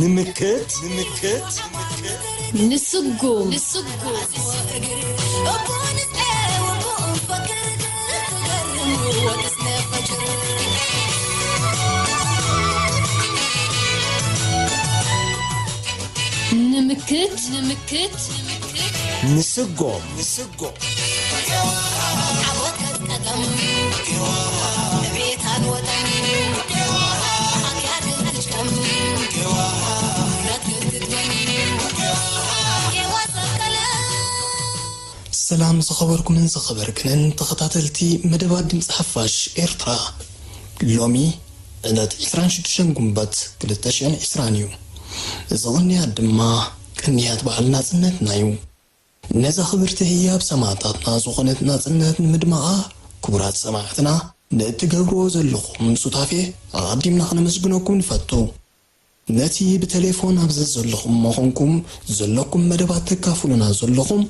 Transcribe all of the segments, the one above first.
ንምክት ንምክት ንስጉም ንስጉም ንምክት ንምክት ንስጎም ንስጎም ሰላም ዝኸበርኩምን ዝኸበርክንን ተኸታተልቲ መደባት ድምፂ ሓፋሽ ኤርትራ። ሎሚ ዕለት ዕስራን ሽዱሽተን ጉንበት ክልተ ሽሕን ዕስራን እዩ። እዚ ቅንያት ድማ ቅንያት በዓል ናጽነትና እዩ። ነዛ ክብርቲ ህያብ ሰማእታትና ዝኾነት ናጽነት ንምድማቓ ክቡራት ሰማዕትና ንእትገብርዎ ዘለኹም ሱታፌ ኣቐዲምና ክነመስግነኩም ንፈቱ። ነቲ ብቴሌፎን ኣብዚ ዘለኹም መኾንኩም ዘለኩም መደባት ተካፍሉና ዘለኹም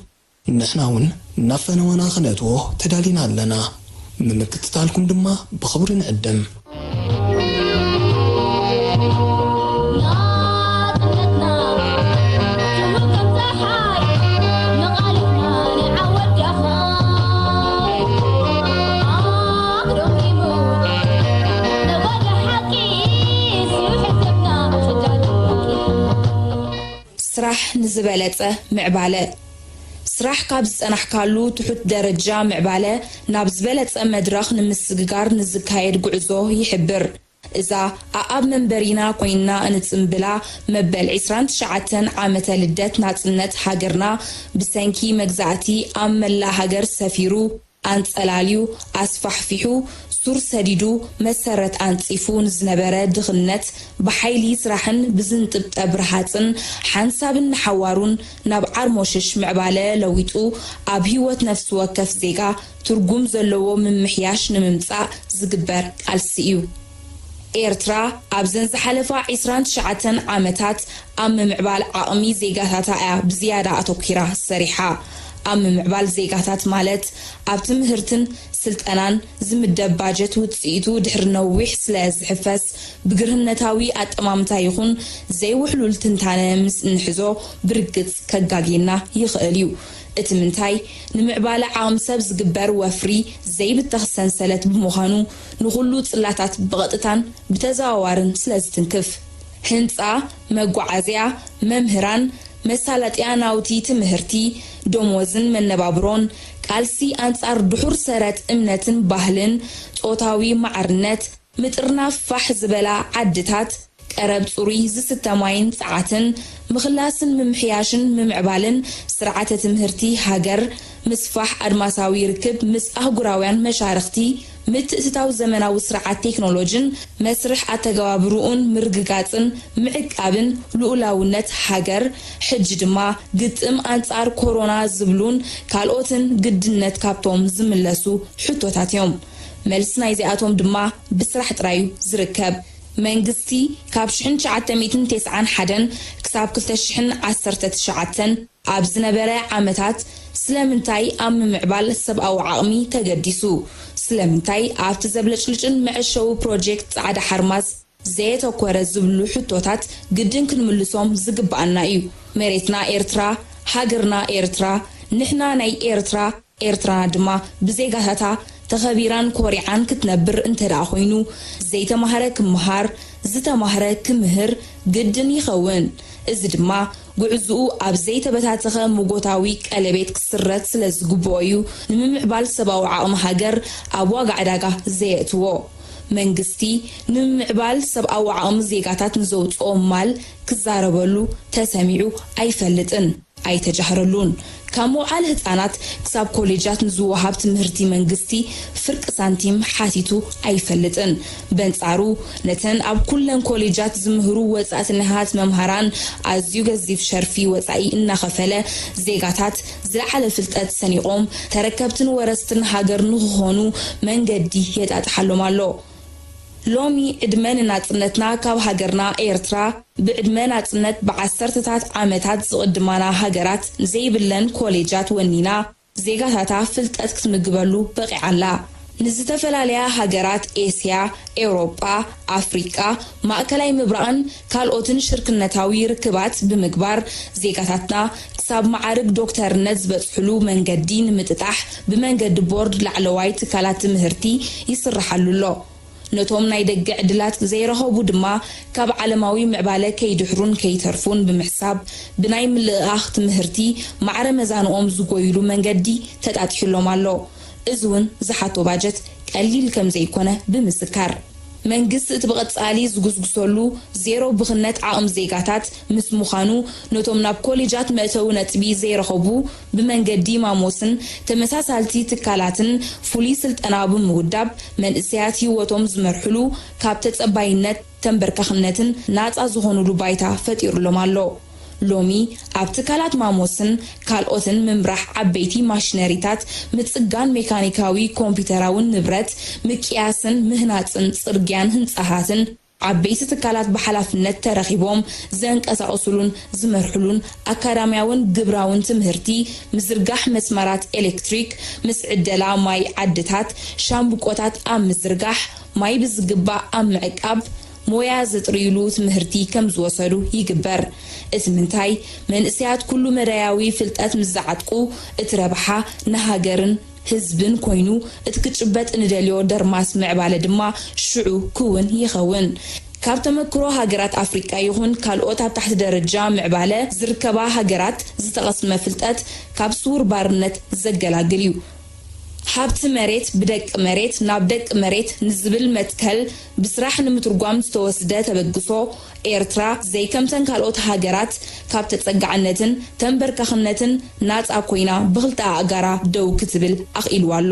ንሕና እውን ናብ ፈነወና ክነእትዎ ተዳሊና ኣለና። ንምክትታልኩም ድማ ብኽብሪ ንዕድም። ስራሕ ንዝበለጸ ምዕባለ። ስራሕ ካብ ዝጸናሕካሉ ትሑት ደረጃ ምዕባለ ናብ ዝበለጸ መድረኽ ንምስግጋር ንዝካየድ ጉዕዞ ይሕብር። እዛ ኣኣብ መንበሪና ኮይንና እንጽንብላ መበል ዕስራን ትሽዓተን ዓመተ ልደት ናጽነት ሃገርና ብሰንኪ መግዛእቲ ኣብ መላእ ሃገር ሰፊሩ ኣንጸላልዩ ኣስፋሕፊሑ ሱር ሰዲዱ መሰረት ኣንጺፉ ንዝነበረ ድኽነት ብሓይሊ ስራሕን ብዝንጥብጠብ ረሃጽን ሓንሳብን ንሓዋሩን ናብ ዓርሞሽሽ ምዕባለ ለዊጡ ኣብ ህይወት ነፍሲ ወከፍ ዜጋ ትርጉም ዘለዎ ምምሕያሽ ንምምጻእ ዝግበር ቃልሲ እዩ። ኤርትራ ኣብዘን ዝሓለፋ ዕስራን ትሽዓተን ዓመታት ኣብ ምምዕባል ዓቕሚ ዜጋታታ እያ ብዝያዳ ኣተኲራ ሰሪሓ። ኣብ ምምዕባል ዜጋታት ማለት ኣብ ትምህርትን ስልጠናን ዝምደብ ባጀት ውጽኢቱ ድሕሪ ነዊሕ ስለ ዝሕፈስ ብግርህነታዊ ኣጠማምታ ይኹን ዘይውሕሉል ትንታነ ምስ እንሕዞ ብርግጽ ከጋግየና ይኽእል እዩ። እቲ ምንታይ ንምዕባለ ዓቕሚ ሰብ ዝግበር ወፍሪ ዘይብተኽ ሰንሰለት ብምዃኑ ንኹሉ ጽላታት ብቐጥታን ብተዘዋዋርን ስለ ዝትንክፍ። ህንጻ፣ መጓዓዝያ፣ መምህራን፣ መሳለጥያ ናውቲ ትምህርቲ፣ ደሞዝን መነባብሮን፣ ቃልሲ ኣንጻር ድሑር ሰረት እምነትን ባህልን፣ ጾታዊ ማዕርነት፣ ምጥርናፍ ፋሕ ዝበላ ዓድታት፣ ቀረብ ጽሩይ ዝስተ ማይን ጸዓትን፣ ምኽላስን ምምሕያሽን ምምዕባልን ስርዓተ ትምህርቲ ሃገር፣ ምስፋሕ ኣድማሳዊ ርክብ ምስ ኣህጉራውያን መሻርኽቲ፣ ምትእትታው ዘመናዊ ስርዓት ቴክኖሎጅን መስርሕ ኣተገባብርኡን ምርግጋጽን ምዕቃብን ልኡላውነት ሃገር፣ ሕጂ ድማ ግጥም ኣንጻር ኮሮና ዝብሉን ካልኦትን ግድነት ካብቶም ዝምለሱ ሕቶታት እዮም። መልሲ ናይዚኣቶም ድማ ብስራሕ ጥራይ እዩ ዝርከብ። መንግስቲ ካብ ሽሕን ትሽዓተ ሚእትን ተስዓን ሓደን ክሳብ ክልተ ሽሕን ዓሰርተ ትሽዓተን ኣብ ዝነበረ ዓመታት ስለምንታይ ኣብ ምምዕባል ሰብኣዊ ዓቕሚ ተገዲሱ? ስለምንታይ ኣብቲ ዘብለጭልጭን መዐሸዊ ፕሮጀክት ጻዕዳ ሓርማዝ ዘየተኮረ ዝብሉ ሕቶታት ግድን ክንምልሶም ዝግብኣና እዩ። መሬትና ኤርትራ፣ ሃገርና ኤርትራ፣ ንሕና ናይ ኤርትራ፣ ኤርትራና ድማ ብዜጋታታ ተኸቢራን ኮሪዓን ክትነብር እንተ ደኣ ኮይኑ፣ ዘይተማህረ ክመሃር፣ ዝተማህረ ክምህር ግድን ይኸውን። እዚ ድማ ጉዕዝኡ ኣብ ዘይተበታተኸ ምጎታዊ ቀለቤት ክስረት ስለ ዝግብኦ እዩ ንምምዕባል ሰብኣዊ ዓቕሚ ሃገር ኣብ ዋጋ ዕዳጋ ዘየእትዎ። መንግስቲ ንምምዕባል ሰብኣዊ ዓቕሚ ዜጋታት ንዘውፅኦ ማል ክዛረበሉ ተሰሚዑ ኣይፈልጥን። ኣይተጃህረሉን። ካብ መውዓሊ ህጻናት ክሳብ ኮሌጃት ንዝወሃብ ትምህርቲ መንግስቲ ፍርቂ ሳንቲም ሓቲቱ ኣይፈልጥን። በንጻሩ ነተን ኣብ ኩለን ኮሌጃት ዝምህሩ ወጻእቲ ነሃት መምሃራን ኣዝዩ ገዚፍ ሸርፊ ወጻኢ እናኸፈለ ዜጋታት ዝለዓለ ፍልጠት ሰኒቖም ተረከብትን ወረስትን ሃገር ንኽኾኑ መንገዲ የጣጥሓሎም ኣሎ። ሎሚ ዕድመ ንናጽነትና ካብ ሃገርና ኤርትራ ብዕድመ ናጽነት ብዓሰርተታት ዓመታት ዝቕድማና ሃገራት ዘይብለን ኮሌጃት ወኒና ዜጋታታ ፍልጠት ክትምግበሉ በቒዓ ኣላ። ንዝተፈላለያ ሃገራት ኤስያ፣ ኤውሮጳ፣ ኣፍሪቃ፣ ማእከላይ ምብራቕን ካልኦትን ሽርክነታዊ ርክባት ብምግባር፣ ዜጋታትና ክሳብ መዓርግ ዶክተርነት ዝበጽሕሉ መንገዲ ንምጥጣሕ፣ ብመንገዲ ቦርድ ላዕለዋይ ትካላት ትምህርቲ ይስርሓሉ ኣሎ። ነቶም ናይ ደገ ዕድላት ዘይረኸቡ ድማ፣ ካብ ዓለማዊ ምዕባለ ከይድሕሩን ከይተርፉን ብምሕሳብ፣ ብናይ ምልእኣኽ ትምህርቲ ማዕረ መዛንኦም ዝጎይሉ መንገዲ ተጣጢሑሎም ኣሎ። እዚ እውን ዝሓቶ ባጀት ቀሊል ከም ዘይኮነ ብምዝካር፣ መንግስቲ እቲ ብቐጻሊ ዝጉስጉሰሉ ዜሮ ብኽነት ዓቕሚ ዜጋታት ምስ ምዃኑ፣ ነቶም ናብ ኮሌጃት መእተዊ ነጥቢ ዘይረኸቡ፣ ብመንገዲ ማሞስን ተመሳሳልቲ ትካላትን ፍሉይ ስልጠና ብምውዳብ፣ መንእሰያት ህይወቶም ዝመርሕሉ፣ ካብ ተጸባይነት ተንበርካኽነትን ናጻ ዝኾኑሉ ባይታ ፈጢሩሎም ኣሎ። ሎሚ ኣብ ትካላት ማሞስን ካልኦትን ምምራሕ ዓበይቲ ማሽነሪታት፣ ምጽጋን ሜካኒካዊ ኮምፒውተራውን ንብረት፣ ምቅያስን ምህናጽን ጽርግያን ህንጻታትን፣ ዓበይቲ ትካላት ብሓላፍነት ተረኺቦም ዘንቀሳቕሱሉን ዝመርሕሉን ኣካዳሚያውን ግብራውን ትምህርቲ፣ ምዝርጋሕ መስመራት ኤሌክትሪክ፣ ምስ ዕደላ ማይ ዓድታት፣ ሻምብቆታት ኣብ ምዝርጋሕ፣ ማይ ብዝግባእ ኣብ ምዕቃብ፣ ሞያ ዘጥርዩሉ ትምህርቲ ከም ዝወሰዱ ይግበር። እቲ ምንታይ፣ መንእሰያት ኩሉ መዳያዊ ፍልጠት ምስ ዝዓጥቁ፣ እቲ ረብሓ ንሃገርን ህዝብን ኮይኑ፣ እቲ ክጭበጥ ንደልዮ ደርማስ ምዕባለ ድማ ሽዑ ክውን ይኸውን። ካብ ተመክሮ ሃገራት ኣፍሪቃ ይኹን ካልኦት ኣብ ታሕቲ ደረጃ ምዕባለ ዝርከባ ሃገራት ዝተቐስመ ፍልጠት፣ ካብ ስዉር ባርነት ዘገላግል እዩ። ሃብቲ መሬት ብደቂ መሬት ናብ ደቂ መሬት ንዝብል መትከል ብስራሕ ንምትርጓም ዝተወስደ ተበግሶ፣ ኤርትራ ዘይከምተን ካልኦት ሃገራት ካብ ተጸጋዕነትን ተንበርካኽነትን ናጻ ኮይና ብኽልተ ኣእጋራ ደው ክትብል ኣኽኢልዋ ኣሎ።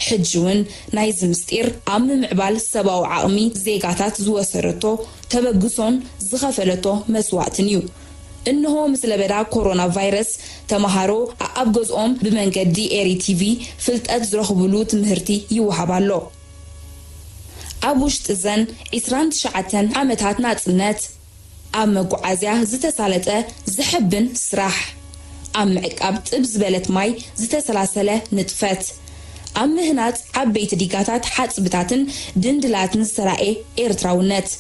ሕጂ እውን ናይዚ ምስጢር ኣብ ምምዕባል ሰብኣዊ ዓቕሚ ዜጋታት ዝወሰደቶ ተበግሶን ዝኸፈለቶ መስዋእትን እዩ። እንሆ ምስ ለበዳ ኮሮና ቫይረስ ተመሃሮ ኣኣብ ገዝኦም ብመንገዲ ኤሪ ቲቪ ፍልጠት ዝረኽብሉ ትምህርቲ ይወሃብ ኣሎ። ኣብ ውሽጢ ዘን ዒስራን ትሽዓተን ዓመታት ናጽነት፣ ኣብ መጓዓዝያ ዝተሳለጠ ዘሐብን ስራሕ፣ ኣብ ምዕቃብ ጥብ ዝበለት ማይ ዝተሰላሰለ ንጥፈት፣ ኣብ ምህናጽ ዓበይቲ ዲጋታት ሓጽብታትን ድንድላትን ዝተራእየ ኤርትራውነት፣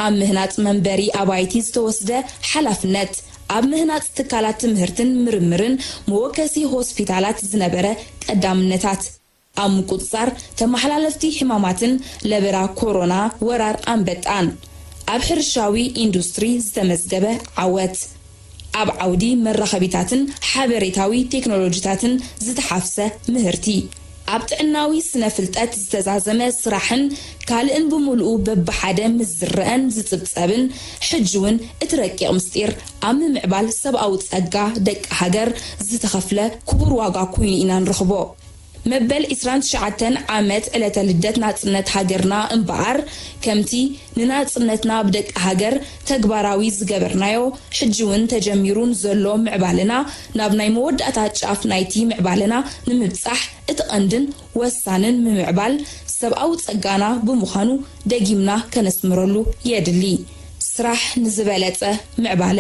ኣብ ምህናጽ መንበሪ ኣባይቲ ዝተወስደ ሓላፍነት፣ ኣብ ምህናጽ ትካላት ትምህርትን ምርምርን መወከሲ ሆስፒታላት ዝነበረ ቀዳምነታት፣ ኣብ ምቁጽጻር ተመሓላለፍቲ ሕማማትን ለበዳ ኮሮና፣ ወራር ኣንበጣን፣ ኣብ ሕርሻዊ ኢንዱስትሪ ዝተመዝገበ ዓወት፣ ኣብ ዓውዲ መራኸቢታትን ሓበሬታዊ ቴክኖሎጂታትን ዝተሓፍሰ ምህርቲ፣ ኣብ ጥዕናዊ ስነ ፍልጠት ዝተዛዘመ ስራሕን ካልእን ብምሉኡ በብሓደ ምስ ዝረአን ዝጽብጸብን፣ ሕጂ እውን እቲ ረቂቕ ምስጢር ኣብ ምምዕባል ሰብኣዊ ጸጋ ደቂ ሃገር ዝተኸፍለ ክቡር ዋጋ ኮይኑ ኢና ንረኽቦ። መበል ዒስራን ትሽዓተን ዓመት ዕለተ ልደት ናጽነት ሃገርና እምበኣር፣ ከምቲ ንናጽነትና ብደቂ ሃገር ተግባራዊ ዝገበርናዮ፣ ሕጂ እውን ተጀሚሩ ንዘሎ ምዕባለና፣ ናብ ናይ መወዳእታ ጫፍ ናይቲ ምዕባለና ንምብጻሕ፣ እቲ ቀንድን ወሳንን ምምዕባል ሰብኣዊ ጸጋና ብምዃኑ፣ ደጊምና ከነስምረሉ የድሊ። ስራሕ ንዝበለጸ ምዕባለ።